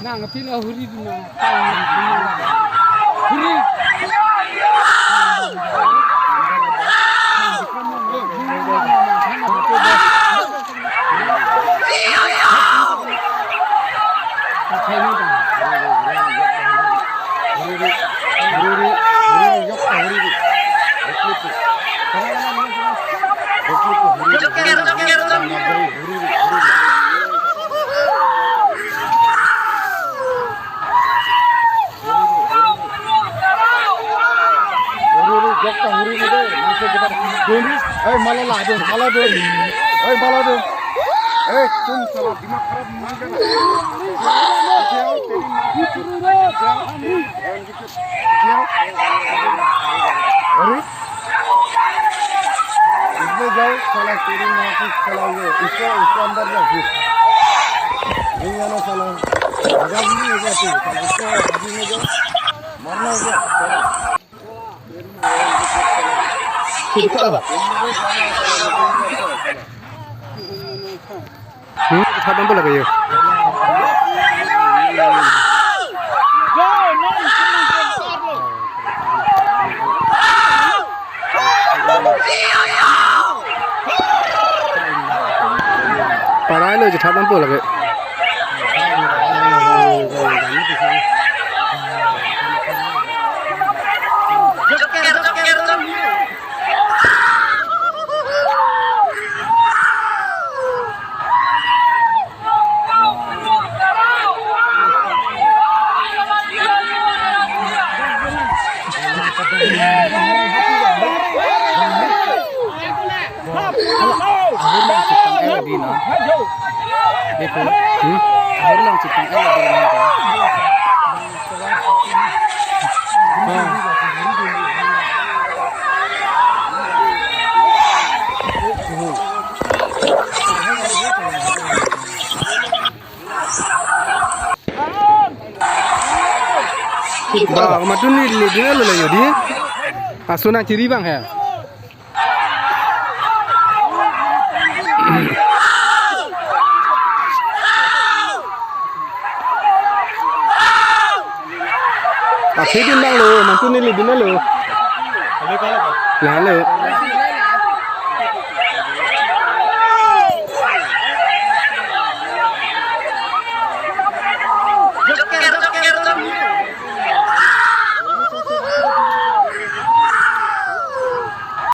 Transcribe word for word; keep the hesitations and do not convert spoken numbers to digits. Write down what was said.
Nang pila huri di nang. Huri. Huri, huri, jok ta huri ni de, nang ke kita dun. Hei, mala la dun, mala dun. Hei, mala dun. Hei, tum sala dimag kharap mangga na. Jao, teri ma. Jao, jao. Huri. इसमें जाओ, साला तेरी माँ की साला ये, इसको, इसको अंदर जाओ फिर। नहीं जाना साला, आजाद नहीं हो गया तू, साला इसको अभी में जाओ, मरना हो गया, साला। Hmm, sab bang pula kayo. Parai lo je thap bang pula kayo. Ahur lang chitang el di na. Beko. Hmm? Ahur lang chitang el di na. Ba, matun neli dun lo la yo di. Aso nangchiri bang he. Aphi dun bang lo, matun neli dun lo. La lo.